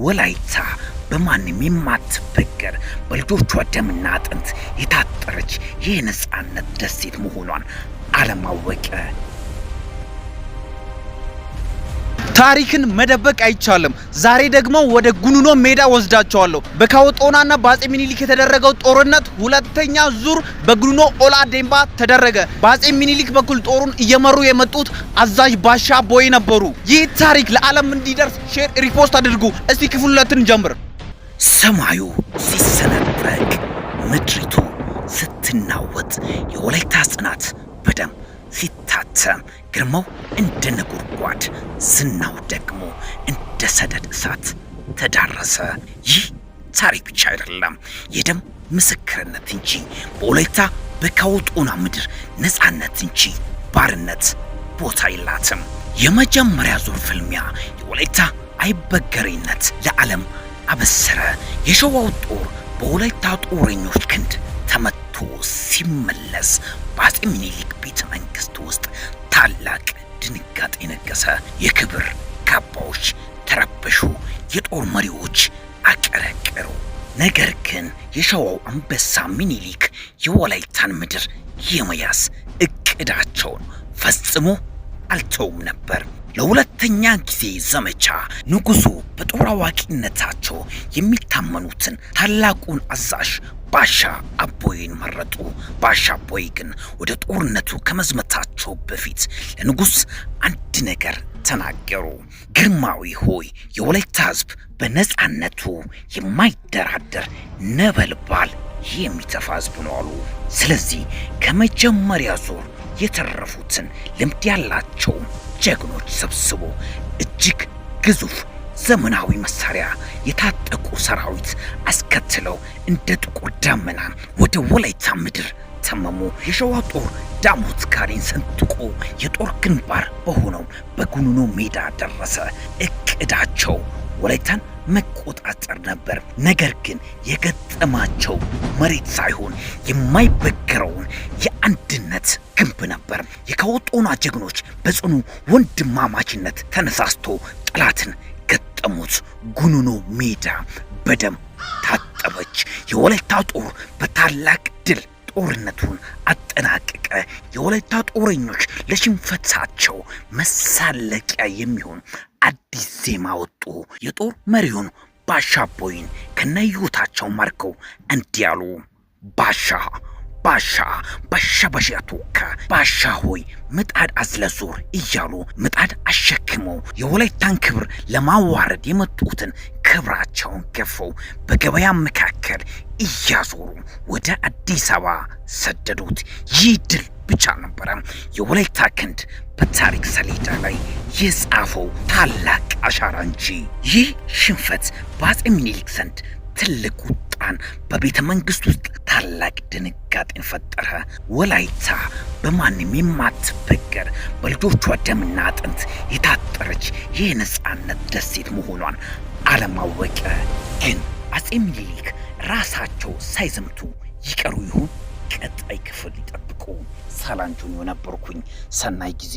ወላይታ በማንም የማትበገር፣ በልጆቿ ደምና አጥንት የታጠረች የነጻነት ደሴት መሆኗን ዓለም አወቀ። ታሪክን መደበቅ አይቻልም። ዛሬ ደግሞ ወደ ጉኑኖ ሜዳ ወስዳቸዋለሁ። በካዎ ጦናና በአጼ ሚኒሊክ የተደረገው ጦርነት ሁለተኛ ዙር በጉኑኖ ኦላ ዴምባ ተደረገ። በአጼ ሚኒሊክ በኩል ጦሩን እየመሩ የመጡት አዛዥ ባሻ ቦይ ነበሩ። ይህ ታሪክ ለዓለም እንዲደርስ share፣ repost አድርጉ። እስቲ ክፍል ሁለትን ጀምር። ሰማዩ ሲሰነጠቅ፣ ምድሪቱ ስትናወጥ፣ የወላይታ ጽናት በደም ሲታተም፣ ግርማው እንደ ነጎድጓድ፣ ዝናው ደግሞ እንደ ሰደድ እሳት ተዳረሰ። ይህ ታሪክ ብቻ አይደለም፣ የደም ምስክርነት እንጂ። በወላይታ በካዎ ጦና ምድር ነፃነት እንጂ ባርነት ቦታ የላትም። የመጀመሪያ ዙር ፍልሚያ የወላይታ አይበገሬነት ለዓለም አበሰረ። የሸዋው ጦር በወላይታ ጦረኞች ክንድ ተመቶ ሲመለስ በአፄ ምኒልክ ቤተ መንግስት ውስጥ ታላቅ ድንጋጤ ነገሰ። የክብር ካባዎች ተረበሹ፣ የጦር መሪዎች አቀረቀሩ። ነገር ግን የሸዋው አንበሳ ምኒልክ የወላይታን ምድር የመያዝ እቅዳቸውን ፈጽሞ አልተውም ነበር። ለሁለተኛ ጊዜ ዘመቻ ንጉሱ በጦር አዋቂነታቸው የሚታመኑትን ታላቁን አዛዥ ባሻ አቦይን መረጡ። ባሻ አቦይ ግን ወደ ጦርነቱ ከመዝመታቸው በፊት ለንጉስ አንድ ነገር ተናገሩ። ግርማዊ ሆይ፣ የወላይታ ሕዝብ በነጻነቱ የማይደራደር ነበልባል የሚተፋ ሕዝብ ነው አሉ። ስለዚህ ከመጀመሪያ ዙር የተረፉትን ልምድ ያላቸውን ጀግኖች ሰብስቦ እጅግ ግዙፍ ዘመናዊ መሳሪያ የታጠቁ ሰራዊት አስከትለው እንደ ጥቁር ደመና ወደ ወላይታ ምድር ተመሙ። የሸዋ ጦር ዳሞት ጋሬን ሰንጥቆ የጦር ግንባር በሆነው በጉኑኖ ሜዳ ደረሰ። እቅዳቸው ወላይታን መቆጣጠር ነበር። ነገር ግን የገጠማቸው መሬት ሳይሆን የማይበገረውን የአንድነት ግንብ ነበር። የካዎ ጦና ጀግኖች በጽኑ ወንድማማችነት ተነሳስቶ ጠላትን ገጠሙት። ጉኑኖ ሜዳ በደም ታጠበች። የወላይታ ጦር በታላቅ ድል ጦርነቱን አጠናቀቀ። የወላይታ ጦረኞች ለሽንፈታቸው መሳለቂያ የሚሆን አዲስ ዜማ ወጡ። የጦር መሪውን ባሻ ቦይን ከነህይወታቸው ማርከው እንዲህ አሉ። ባሻ ባሻ ባሻ ባሻ ቶካ፣ ባሻ ሆይ ምጣድ አዝለዞር እያሉ ምጣድ አሸክመው የወላይታን ክብር ለማዋረድ የመጡትን ክብራቸውን ገፈው በገበያ መካከል እያዞሩ ወደ አዲስ አበባ ሰደዱት። ይህ ድል ብቻ ነበረ የወላይታ ክንድ በታሪክ ሰሌዳ ላይ የጻፈው ታላቅ አሻራ እንጂ። ይህ ሽንፈት በአፄ ምኒልክ ዘንድ ትልቅ ቁጣን፣ በቤተ መንግስት ውስጥ ታላቅ ድንጋጤን ፈጠረ። ወላይታ በማንም የማትበገር፣ በልጆቿ ደምና አጥንት የታጠረች የነጻነት ደሴት መሆኗን ዓለም አወቀ። ግን አፄ ምኒልክ ራሳቸው ሳይዘምቱ ይቀሩ ይሆን? ቀጣይ ክፍል ይጠብቁ። ሳላንጆኒዮ ነበርኩኝ። ሰናይ ጊዜ።